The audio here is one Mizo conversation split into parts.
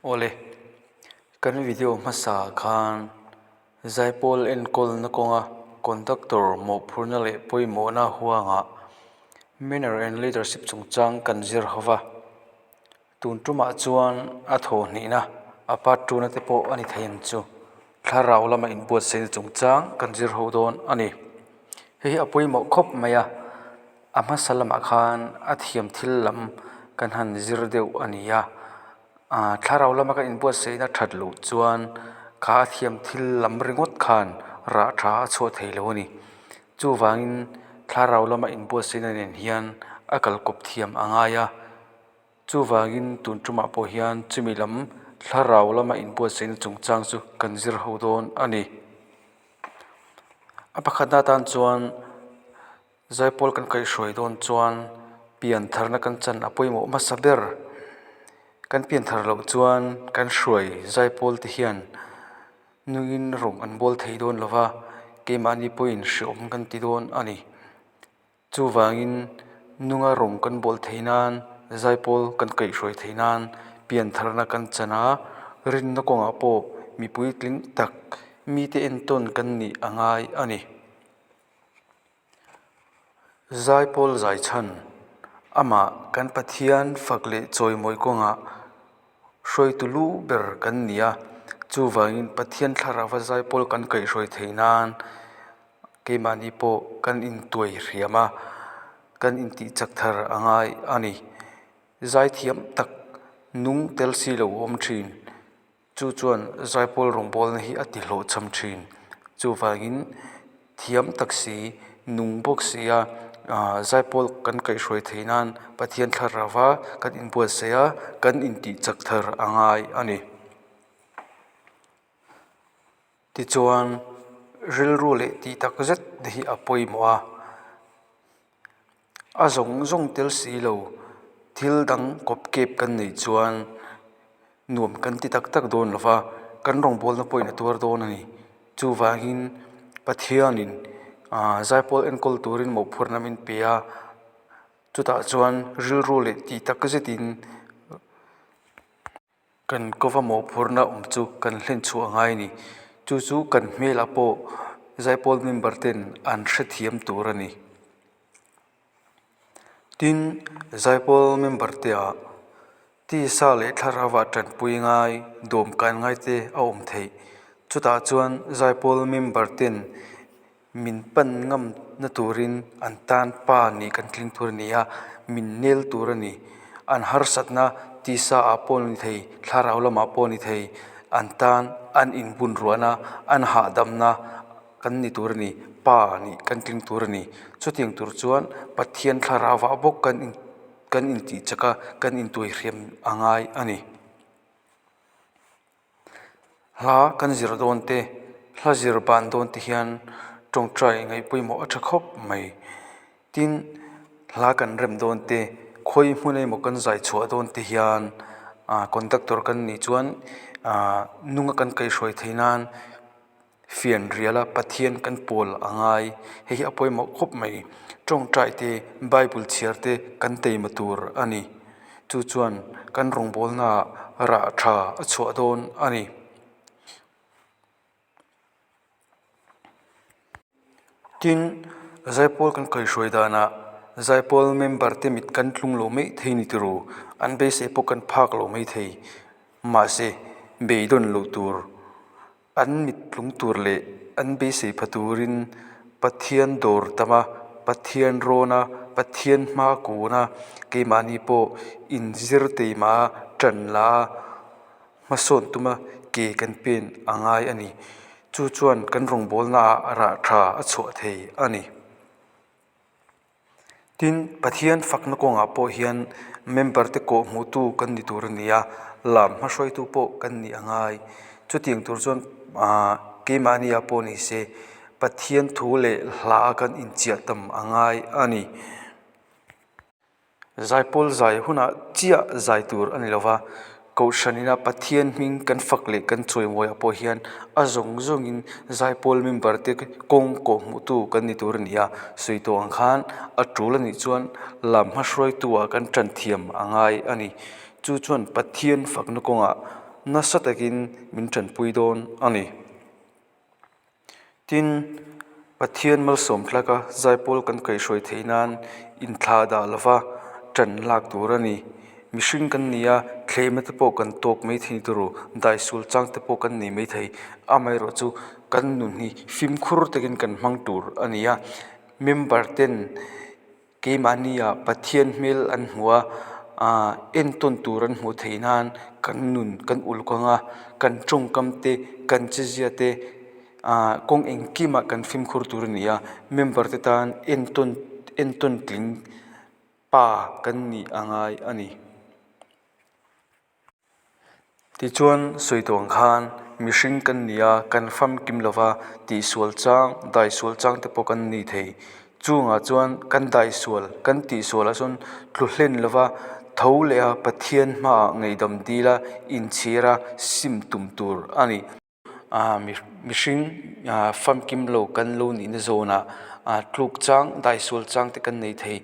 Awle, kan video hmasa khan Zaipawl enkawlna kawnga conductor mawhphurhna leh pawimawhna huangah Manner and Leadership chungchang kan zir ho va. Tun tumah chuan a thawhhnihna, a part tuna te pawh a ni thei ang chu. Thlarau lama inbuatsaihna chungchang kan zir ho dawn a ni. Hei hi a pawimawh khawp mai a, a hmasa lamah khan a thiam thil lam kan han zir deuh a ni a. Thlarau lama kan inbuatsaihna that loh chuan kha a thiam thil lam ringawt khan rah tha a chhuah thei lo a ni. Chuvangin thlarau lama inbuatsaihna nen hian a kalkawp thiam a ngai a. Chuvangin tun tumah pawh hian chumi lam thlarau lama inbuatsaihna chungchang chu kan zir ho dawn a ni. A pakhatna atan chuan Zaipawl kan kaihhruai dawn chuan pian tharna kan chan a pawimawh hmasa ber. Kan pian thar loh chuan kan hruai Zaipawl te hian nungin rawng an bawl thei dawn lo va, keimahni pawhin hreawm kan ti dawn a ni. Chuvangin nunga rawng kan bawl theih nan, zaipawl kan kaihhruai theih nan piantharna kan chan a, rinna kawngah pawh mi puitling tak mite entawn kan nih a ngai a ni. Zaipawl zai chhan amah kan Pathian fak leh chawimawi kawngah hruaitu lu ber kan ni a, chuvangin Pathian thlarauva zaipawl kan kaihhruai theih nan Keimahni pawh kan intuai hriam a, kan intih chak thar a ngai a ni. Zaithiam tak nung tel si lo a awm thin. Chu chuan zaipawl rawngbawlna hi a ti hlawhchham thin. Chuvangin thiam tak si, nung bawk si a, zaipawl kan kaihhruai theih nan Pathian thlarau a kan inbuatsaih a, kan intih chak thar a ngai a ni. Tichuan, rilru leh tih tak zet te hi a pawimawh a, a zawng zawng tel si lo thil dang kawp kep kan neih chuan nuam kan ti tak tak dawn lo va, kan rawngbawlna pawhin a tuar dawn a ni. Chuvangin Pathianin ah zaipawl enkawl turin mawhphurhna min pe a, chutah chuan rilru leh tih tak zetin. Kan kova mawhphurhna awm chu kan hlen chhuah a ngai a ni. Chu chu kan hmelah pawh Zaipawl member ten an hrethiam tur a ni. Tin, Zaipawl member te ah tisa leh thlarau ah tanpui ngai, dawmkan ngai te a awm theih. Chutah chuan Zaipawl member ten min pan ngam na turin an tan pa nih kan tling tur a ni a, min nel tur a ni. An harsatna tisa ah pawh ni thei, thlarau lamah pawh ni thei, an tan an inbun ruahna, an hahdamna kan ni tur a ni, pa nih kan tling tur a ni. Chutiang tur chuan Pathian thlarau ah bawk kan in kan intih chak a, kan intuaihriam a ngai a ni. Hla kan zir dawn te, hla zir ban dawn te hian tawngtai ngaih pawimawh a tha khawp mai. Tin, hla kan rem dawn te, khawi hmun emaw kan zai chhuah dawn te hian ah conductor kan nih chuan ah nunga kan kaihhruai theih nan fian riala Pathian kan pawl a ngai. Hei hi a pawimawh khawp mai. Tawngtai te, bible chhiar te kan teima tur a ni. Chu chuan kan rawngbawlna rah tha a chhuah dawn a ni. Tin, Zaipawl kan kaihhruai danah Zaipawl member te mit kan tlung lo mai thei ni tiro, an beisei pawh kan phak lo mai thei. Mahse, beidawn loh tur. An mit tlung tur leh an beisei pha turin Pathian dawr tam a, Pathian rawn a, Pathian hma kun a, keimahni pawh inzir teima a, ṭan la a, hmasawn tuma ke kan pen a ngai a ni. Chu chuan kan rawngbawlnaah rah ṭha a chhuah thei a ni. Tin, Pathian fakna kawngah pawh hian member te kawh hmuhtu kan ni tur a ni a, lam hmahruaitu pawh kan nih a ngai. Chutiang tur chuan aah keimahni ah pawh ni se Pathian thu leh hla kan inchiah tam a ngai a ni. Zaipawl zai hunah chiah zai tur a ni lo va, Kohhran ina Pathian hming kan fak leh kan chawimawiah pawh hian a zawng zawngin zaipawl member te kawng kawh hmuhtu kan ni tur a ni a, sawi tawh ang khan a tul a nih chuan lam hmahruaitu ah kan tan thiam a ngai a ni. Chu chuan Pathian fakna kawngah. nasa takin min tanpui dawn a ni. Tin, Pathian malsawm tlaka zaipawl kan kaihhruai theih nan inthlahdah lova tan lak tur a ni. Mihring kan ni a, thlehna te pawh kan tawk mai thei tur u, daisual chang te pawh kan nei mai thei. Amaherawh chu kan nun hi fimkhur takin kan hmang tur a ni a, member ten Keimahnia Pathian hmel an hmu a, aah entawn tur an hmuh theih nan kan nun kan uluk ang a, kan tawngkam te, kan chezia te aah kawng engkimah kan fimkhur tur a ni a, member te tan entawn entawn tling pa kan nih a ngai a ni. Tichuan, sawi tawh ang khan mihring kan ni a, kan famkim lo va, tihsual chang, daisual chang te pawh kan ni thei. Chungah chuan kan daisual, kan tihsualah chuan tlu hlen lo va, tho leh a Pathian hmaah ngaihdam dil a, inchhir a, sim tum tur a ni. Mihring famkim lo kan lo nihna zawnah tluk chang daisual chang te kan nei thei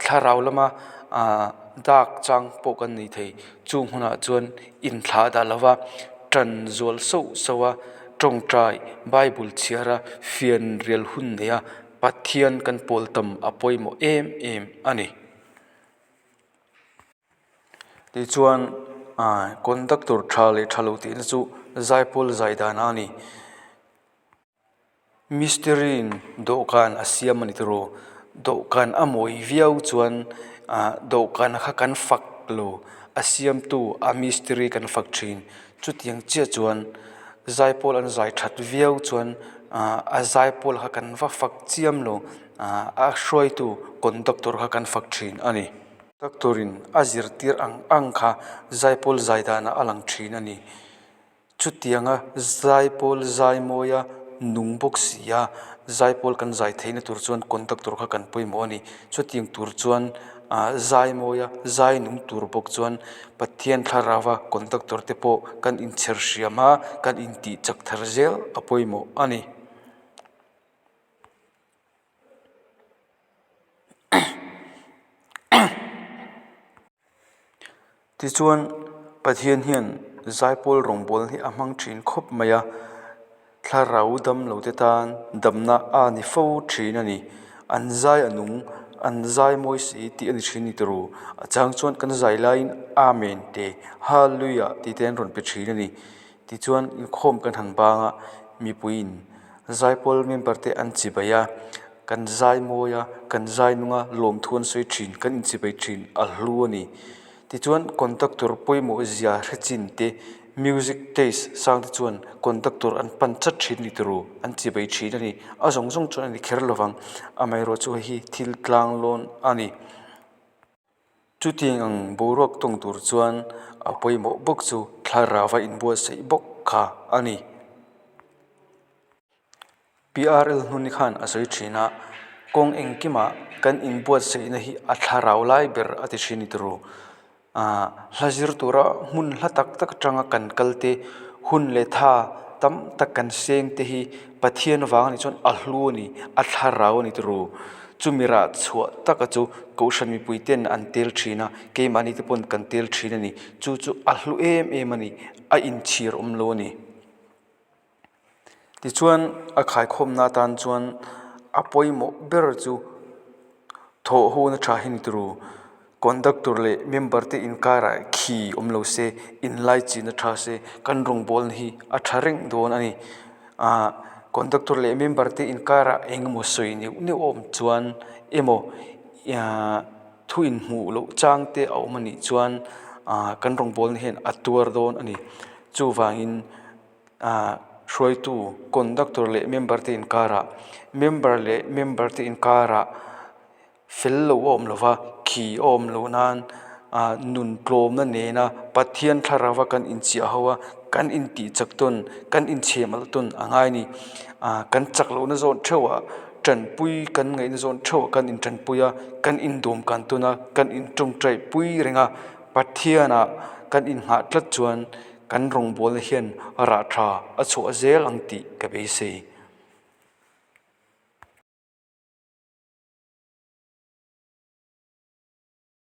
thlarau lama dak chang pawh kan nei thei chung hunah chuan inthlah dah lova tan zual sauh sauh a tawngtai bible chhiar a fianrial hun nei a Pathian kan pawl tam a pawimawh em em a ni. Tichuan conductor tha leh tha lo tihna chu zaipawl zai dan a ni. Mistiri in dawhkan a siam a ni tawh dawhkan a mawi viau chuan dawhkan kha kan fak lo a siamtu a mistiri kan fak thin. Chutiang chiah chuan zaipawl an zai that viau chuan a zaipawl kha kan va fak chiam lo a hruaitu conductor kha kan fak thin a ni. Doctor-in a zirtir ang ang kha zaipawl zai danah a lang thin a ni. Chutianga zaipawl zai mawia nung bawk si a, zaipawl kan zai theihna tur chuan conductor kha kan pawimawh a ni. Chutiang tur chuan zai mawia zai nung tur bawk chuan Pathian thlarauva conductor te pawh kan inchher hriam a, kan intih chak thar zel a pawimawh a ni. Tichuan Pathian hian zaipawl rawngbâwl hi a hmang ṭhin khawp mai a, thlarau dam lo te tan damna a ni fo ṭhin a ni. An zai a nung, an zai mawi si tih a ni ṭhin ni tawh. A chang chuan kan zai laiin Amen te, Hallelujah tih te an rawn pe ṭhin a ni. Tichuan inkhawm kan han bang a, mipuiin Zaipawl member te an chibai a, kan zai mawi a, kan zai nung a, lawmthu an sawi thin, kan inchibai thin a hlu a ni. Tichuan conductor pawimawh zia hre chin te, music taste sang te chuan conductor an pan chat thin a ni tawh, an chibai thin a ni. A zawng zawng chuan a ni kher lovang, amaherawhchu hei hi thil tlang lawn a ni. Chutiang ang boruak tawng tur chuan a pawimawh bawk chu thlarau a inbuatsaih bawk kha a ni. PRL hnuni khan a sawi thin a, kawng engkimah kan inbuatsaihna hi a thlarau lai ber a ti thin ni tawh. Hla zir tura hmun hla tak tak atanga kan kal te, hun leh tha tam tak kan seng te hi Pathian vang a nih chuan a hlu a ni, a thlarau a ni tawh. Chumi rah chhuah taka chu Kohhran mipui ten an tel thin a, keimahni te pawn kan tel thin a ni. Chu chu a hlu em em a ni, a inchhir awm lo a ni. Tichuan a khaikhawmna atan chuan a pawimawh ber chu thawh hona tha hi ni turu. Conductor leh member te inkarah khi awm lo se, inlaichina tha se, kan rawngbawlna hi a tha reng dawn a ni. Ahh conductor leh member te inkarah eng emaw sawi neuh neuh a awm chuan emaw ahh thu inhmuh loh chang te a awm a nih chuan ahh kan rawngbawlna hian a tuar dawn a ni. Chuvangin. Ahh hruaitu conductor leh member te inkarah member leh member te inkarah fel lo a awm lova khi a awm loh nan ahh nun tlawmna nena Pathian thlarau a kan inchiah ho a kan intih chak tawn kan inchhem alh tawn a ngai a ni ahh kan chak lohna zawn theuh ah tanpui kan ngaihna zawn theuh ah kan intanpui a kan indawm kan tawn a kan intawngtai pui reng a Pathian ah kan inngah tlat chuan. Kan rawngbawlna hian rah tha a chhuah zel ang tih ka beisei.